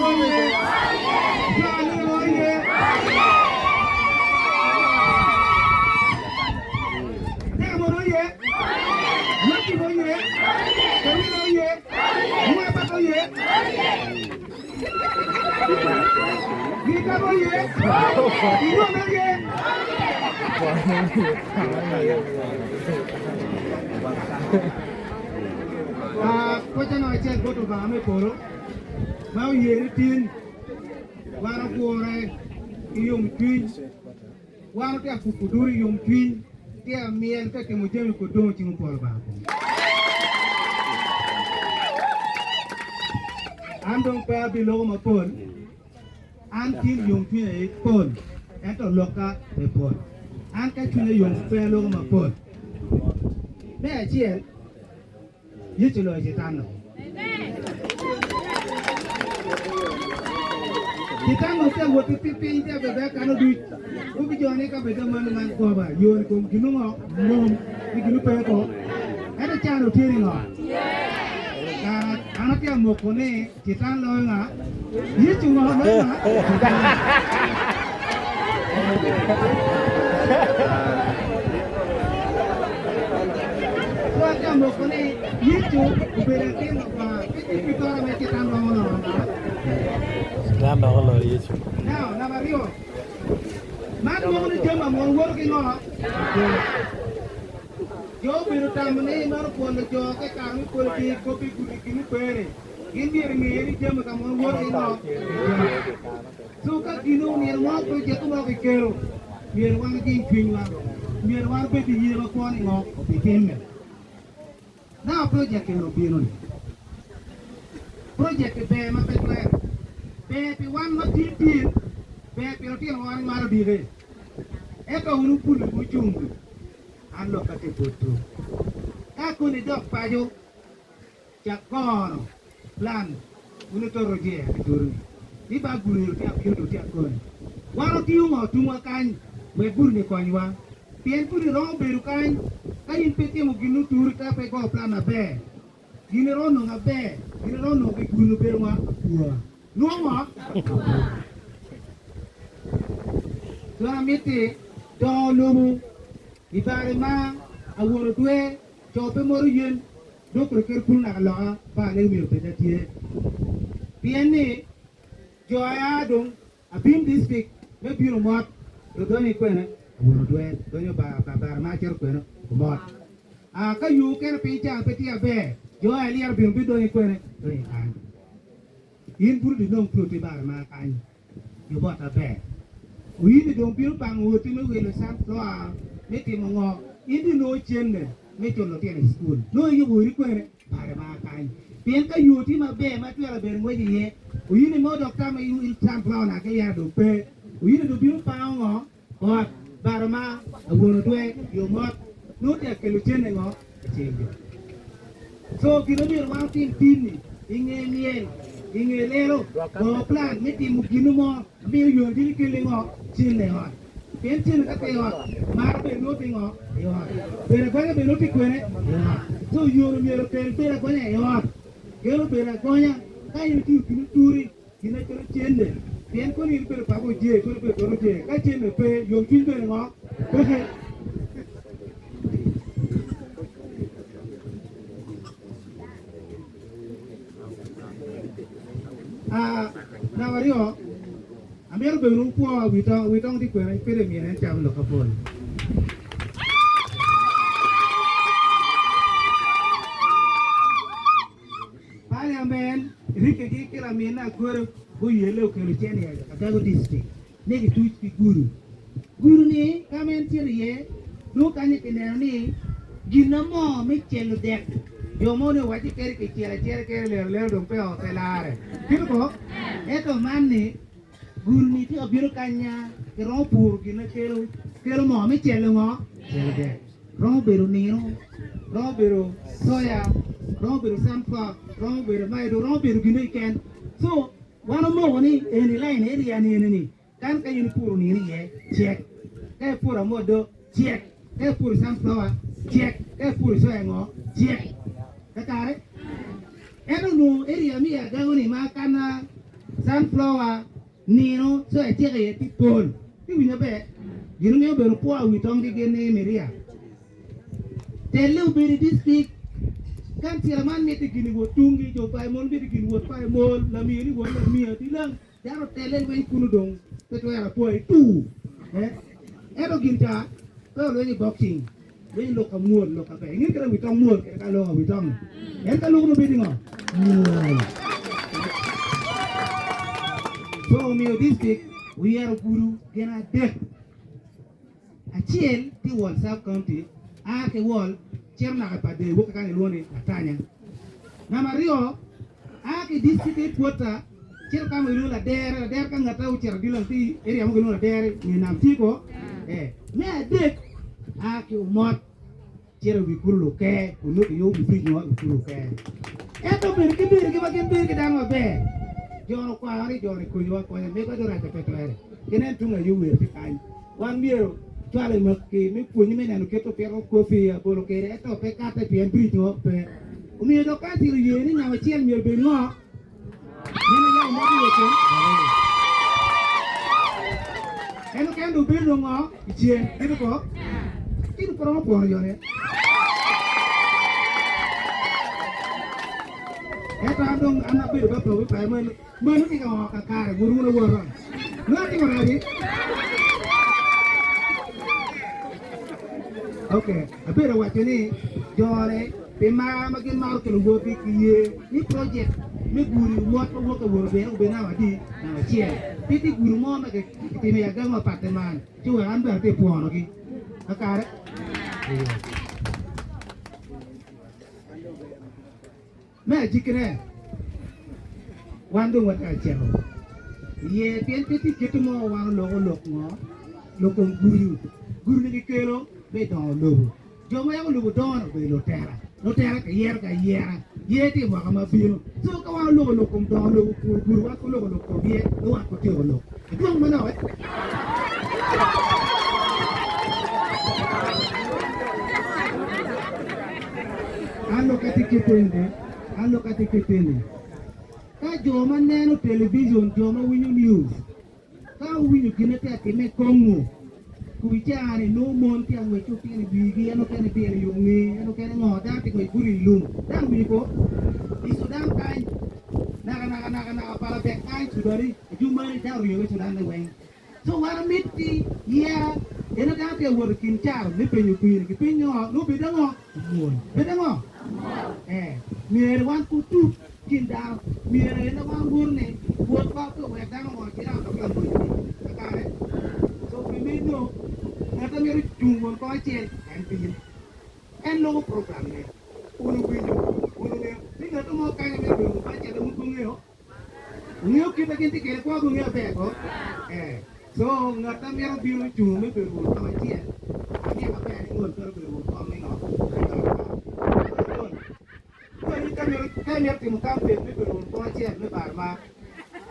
oye! Jo Alego oye! Teka mono oye! Lwakki oye! Kawila oye! Mwabat oye! Gitabo oye! Iwon oye! Pwocca nongo acel bot Lubanga me polo ma oye ni tin wan ogure ki yomcwiny, wan watye ka kubo duru i yomcwiny, tye ka myel, tye ka timo jami kun dongo cing opwo Lubanga kome. An dong pe abiloko mapol, an tin yomcwiny aye pol, ento lokka pe pol. An ka cwinya yom pe aloko mapol. Me acel, Yecu oloyo Catan-nu. Catan-nu tye wot ki piny tye bebe kano duc. Wubi jo ni ka bede man man goba yo ni kom ginu ngo mom ni ginu pe ko. Ento can tye ni ngo? Kara an atye amoko ni Citan loyo nga? Yecu ngo loyo nga? Citan. So atye amoko ni Yecu obedo atin Lubanga. Pe tye pi tora me Citan romo loyo nga? Citan dok oloyo Yecu. Now, namba aryo. Man moko ni jami amwon woto ki ngo? Jo obedo tamo ni mano pwolo jo ka i kare me politik, kopi gudi gin mupere. Gin myero inge ni jami ka mono woto ki ngo? So ka gino nino mo project mo kikelo, myero wan ojing cwinywa, myero wan obed ki ye ma kwo ni ngo obitimme. Now project eni obino ni, project ber ma pe twere, ber pi wan ma tye tin, ber pi lutino ma wan nywalo dike, ento wun wupuli wucung-gi, an lokka tye botwu. Ka koni idok paco, Cak gono plan wun ototo jer ki turu ni ni ba guru eno tye abino dong tye akoni. Wan otingo ngo tungwa kany wek guru ni konywa pien guru romo bedo kany ka in pe itimo gin nuturi ka pe igoyo plan maber gin iromo nongo aber gin iromo nongo ki guru ni bedo ngo apua nongo ngo apua. So amiti dongo lobo i bare ma awoto dwe co pe moro yen Dok kede kulu naka loka pa alego myero obed atye pien ni jo aya dong Abim district me bino mot do donyo ikwene awono dwer donyo bara ma acito kwene omot a ka yo kene piny ca pe tye aber jo aya lyero bino bidonyo ikwene donyo ikany in pud inong plot ibara ma kany. Jo bot aber. Oyini dong bino pango oti me wilo sunflower me timo ngo? In dong inongo cente me culo lutino i cukul. Nongo iyubo odi kwene? Pare ma kany. Pien ka yo tye maber ma twero bedo ngwec iye, oyini mo dok tamo i sunflower na ki lyero dong pe. Oyini dong bino pango ngo? Ot, baro ma awono dwe, yo mot, nongo tye ka kelo cente ngo? I cing jo. Co gin omyero wan otim tinni i nge myel, i nge lelo, go plan me timo gino mo ma miyo yo dini keli ngo? Cente i ot. Pien cente ka pe i ot, mar bene nongo tye ngo? I ot. Bedo agonya bene nongo tye kwene? I ot. Co yo omyero okel bedo agonya i ot. Kelo bedo agonya ka in itiyo gin oturi. Gin aye kelo cente, pien kono in ibedo papa oje, kono ibedo toto oje, ka cente pe, yomcwiny bene ngo? Peke. Ah, namba aryo, amito bene wukwo wi tong, wi tong tye kwene, pe dong myero en cam lok mapol. Paliamen rikke ki ki laminne Agoro guyelle okelo cen i Agago District ni gituc ki gudo. Gudo ni ka ma en cito iye nongo kanya kineno ni gin mo me celo dek jo mo ni owacci kadi kicelo acela kadi lero lero dong pe o pe lare. Kito ko? Ento man ni gudo ni tye ka bino kanya kiromo puro gin ma kelo kelo moo me celo ngo? Celo dek. Romo bedo nino, romo bedo soya, romo bedo sunflower, romo bedo maido, romo bedo gin keken. So, wan omoko ni eni line area ni eni ni kan ka in ipuro nino iye cek, ka ipuro amodo cek, ka ipuro sunflower cek, ka ipuro soya ngo cek. Kakare? Ento onongo area me i agago ni ma kana. Sunflower nino soya cek iye tye pol. Ci winyo maber, gin omiyo obedo pwo i wi tonggi gin ni miria. Telle obedo i district, kancila man miti gin i wot tungi, jo paemol miti gin wot paemol, lamiyo ni wot lamiyo, dilang. Dano otelle lweny kunu dong pe twero apwoyi tuu eh ento gin ca pe olweny i boxing lweny lok ka mwol lok ka ber ingeyo kit ma wi tong mwol kwede ka aloko wi tong ni en ka loko nongo bedo ngo mwol so omiyo district oyero gudo gin adek. Acel tye i Wall Sub County, a ki Wall cito naka i Pader wok ki kany kilwongo ni Latanya. Namba aryo, a ki i district headquarter cito ka ma kilwongo ni Ladere, Ladere ka ngat ocito Adilang tye i area mo kilwongo ni Ladere nge nam tye ko. Eh, me adek, a ki Omot. Cito i wi kulu Luker, kun nongo kiyubo wi bridge mo i wi kulu Luker. Ento bedo ki bedogi ma gin bedo ki dano maber, jo-ni okwaro ni jo-ni konyowa akonya, megwa dong rac pe twere. Ginen tung aye wer tye kany. Wan myero cwalo i mwaki me pwonye me neno kit opito kopi abolo kwede ento pe katte pien bridge mo pe. Omiyo dok kancil oye ni namba acel myero obed ngo? Neno yamo moko iye cen. En okene dong bedo dong ngo i cen gito ko ci dong pe romo pwono jone. Ento an dong an abedo ka poko pe meno meno tye ka ngo kakare wot wun awota. Nongo atimo raci. Ok, abedo awaco ni jone pi mar ma gin maro ki luwotgi ki ye ni project me gudi mot ma wok ka wot obino obed namba adi? Namba acel. Pe tye gudo mo ma kitimo i agam mapatte man ci wek an bene atye pwonogi. Kakare? Eyo. Me ajikkine, wan dong watye ka cito iye pien pe tye kit mo wan oloko lok ngo? Lok kom gudu. Gudu-ni kikelo me dongo lobo. Jo ma yam olubo dongo-ni obedo lutela. Lutela kiyerogi ayera. Yer tye i mwaka ma bino. Co ka wan oloko lok kom dongo lobo, puro gudu, wan pe oloko lok kom yer, nongo wan pe otyeko lok. Adwong manok eh? An lok atye kit eni, an lok atye kit eni. Ka jo ma neno television, jo ma winyo news, Ka wuwinyo gin ma tye ka timme i Congo, kubi caa-ni nongo mon tye ka ngwec ki lutino i wigi, en mukene byelo i yo nge, en mukene ngo, dano tye ka ngwec buto i lum. Dano winyo ko? I Sudan kany, naka naka naka naka pala bek kany Sudani, Ajumani, dano oringo ki Sudan liweng. So wan wamiti yera, eno dano tye ka wot i kin caro me penyo kwiri, gipeny ngo, nongo obedo ango? Mwol. Bedo ango? Ee, myero wan pe otuk kin dano. Myero aye wan wor ni Rwotwa pe owek dano ongo cilam dok lamonygi. Kakare? Co pi meno, ngat ma mito cung won kom acel, en bin. En loko program ne. Wun wuwinyo, wun wungeyo ni ngat mo kany ma mito bedo won kom acel wun pe wungeyo? Wungeyo kit ma gin tye kwede kwo gungeyo maber ko? Ee. Co ngat ma mito bino cung me bedo won kom acel, angeyo maber ni ngol twero bedo won kom me ngo? Me ot. Ka imito timo kampen me bedo won kom acel me bar mar,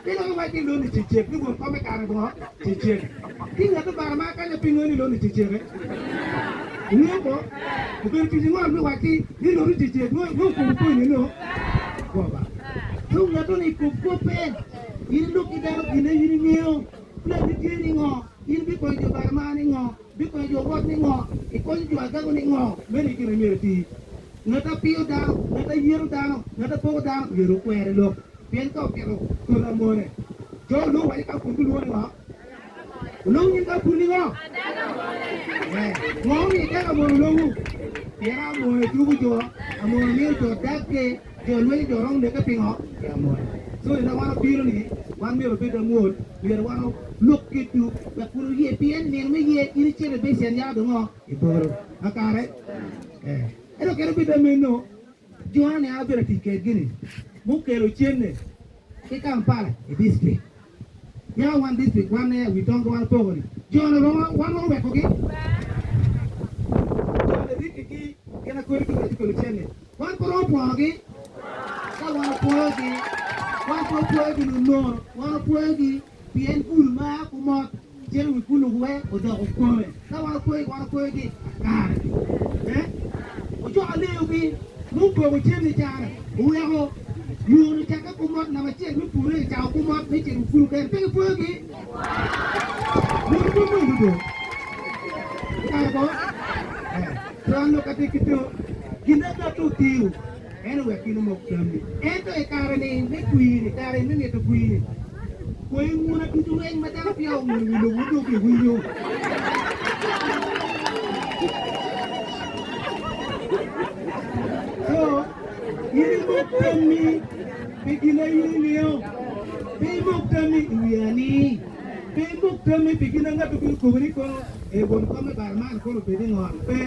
pe dok iwac ni loni cecek ni won kom me kare ngo cecek. Ki ngat me bar mar kanya pe ngeyo ni loni ceceke. Ingeyo ko? Obedo tic ingol me wacci ni loni cecek nongo kom okonye no goba. So ngat ni kob kope in ilok ki dano gine in ingeyo plan ni tye ni ngo in bikonyo jo bar mar ni ngo bikonyo jo wot ni ngo ikonyo jo agago ni ngo meno aye gin ma myero iti. Ngat a piyo dano, ngat a yero dano, ngat a poko dano myero okwer i lok, pien ka oketo koti amone, jo olungo waco ka pur gulwongo ni ngo? Olungo nying ka pur ni ngo? Ee, ngo omiyo idek amone olungo? Pien amone tuko jo, amone miyo jo dagge, jo lwenyo jo romo neke pingo? Pi amone. So ina wan obino ni wan myero obed amwol, myero wan olok kedwu wek kun oye, pien nino me ye in icito i becen yaka dong ngo? I boro. Kakare? Ee. Ento kadi bed meno, jo-ni an abedo ka tic kwedgi-ni mukelo cente ki Kampala i distrik. Yaka wan distrik wan aye wi tong wan opoko-ni. Jo-ni romo wan romo wekogi. Jo-ni Ricky ki gin Akori gin gikelo cente. Wan pe romo pwonogi. Ka wan opwoyogi, wan pe opwoyogi nono, wan opwoyogi Pien kulu ma a kumot cito i wi kulu we odoko kome, ka wan opwoyogi, wan opwoyogi kakare. Ee, ocoko aleyogi mupoko cente cara, oweko. Yo-ni ocakke kumot namba acel me pure ocako kumot me cito kulu kene pe gipwoyogi. Yo-ni pud nongo do. Ikare ko? Eh, cwan lok atye ki to. Gin ma to otiyo en owek in omok tammi. Ento i kare-ni me kwir-ri, kare me mito kwir-ri, kweyo nguna ducu weng ma dano peya onguno i wi lobo dong giwinyo. Co, in imok tammi pi gin ma in ingeyo. Pe imok tammi i wi ani. Pe imok tammi pi gin ma ngat obino kobo ni kono ee won kom me bar man kono obed i ngol. Pe.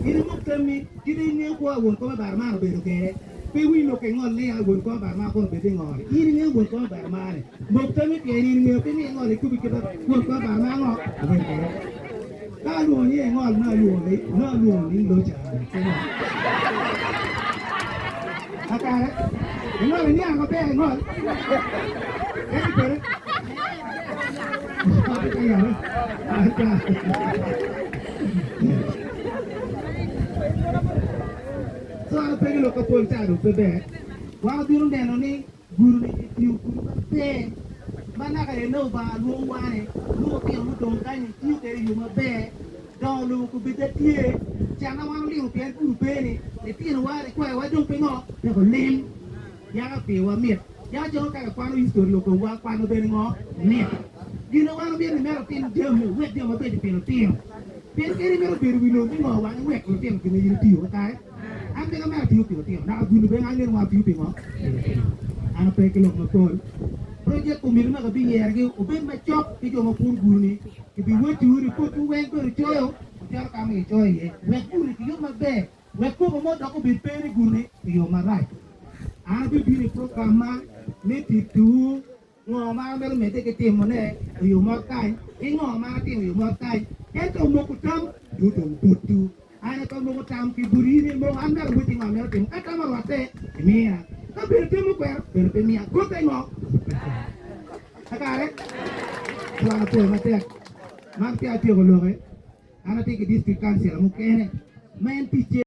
In imok tammi kit ma ingeyo kwo a won kom me bar man obedo kwede. Pe iwiny lok ingol ni a won kom me bar man kono obed i ngol. In ingeyo won kom me bar man-ni. Mok tammi pien in ingeyo pe ni ingol ikubi kit ma won kom me bar man ngo obedo kwede. Ka alwongo ni engol nongo alwongo ni nongo alwongo ni loca Kakare, ingol iniang maber ingol. Ento kwede. So an apenyo lok ka pol ca dong pe ber. Wan wabino neno ni Gudo-ni etiyo gudo maber ma naka ene Lubanga lwongo wane, nongo otino mudong kany etiyo kwede i yo maber, dongo lobo kobedda tye, can ma wan olimo pien gudo pe-ni, litinowa, likwayowa dong pe ngo? Pe gulim. Yaka piwa mit. Yaka jo ka kikwano history lok komwa kwano bene ngo? Mit. Gin ma wan omyero ni mere otim jami, wek jo mabeco pi lutino. Pien kadi imito bedo i wi lobo me ngo wang iwek lutino gin ma in itiyo kakare. An bene amito atiyo pi lutino, dok agulu bene angeyo ni atiyo pi ngo? Pi lutino. An ape ki lok mapol. Project komiti ma kibiyerogi obed macok ki jo ma puro gulu-ni, kibiwocciwu ripotwu weng bene wucoyo, wucito ka ma kicoyo iye, wek gulu-ni kiyub maber, wek koko mo dok obed pe ni gulu-ni kiyubo marac. An abibino i program-ma me tittiwu Ngo ma amito medde ki timone i yo mot kany, ki ngo ma atimo i yo mot kany? Ento moko tam dudong botwu. An aye pe amoko tam ki boti in imoko, an myero awecci ngo amito timo. Ka tam orwatte, imiya. Ka bene tim okwero, bene pe imiya. Gotte ngo? Kakare? Twero apwoyo matek. Man peya atyeko loke. An atye ki district councilor mukene ma en ticce.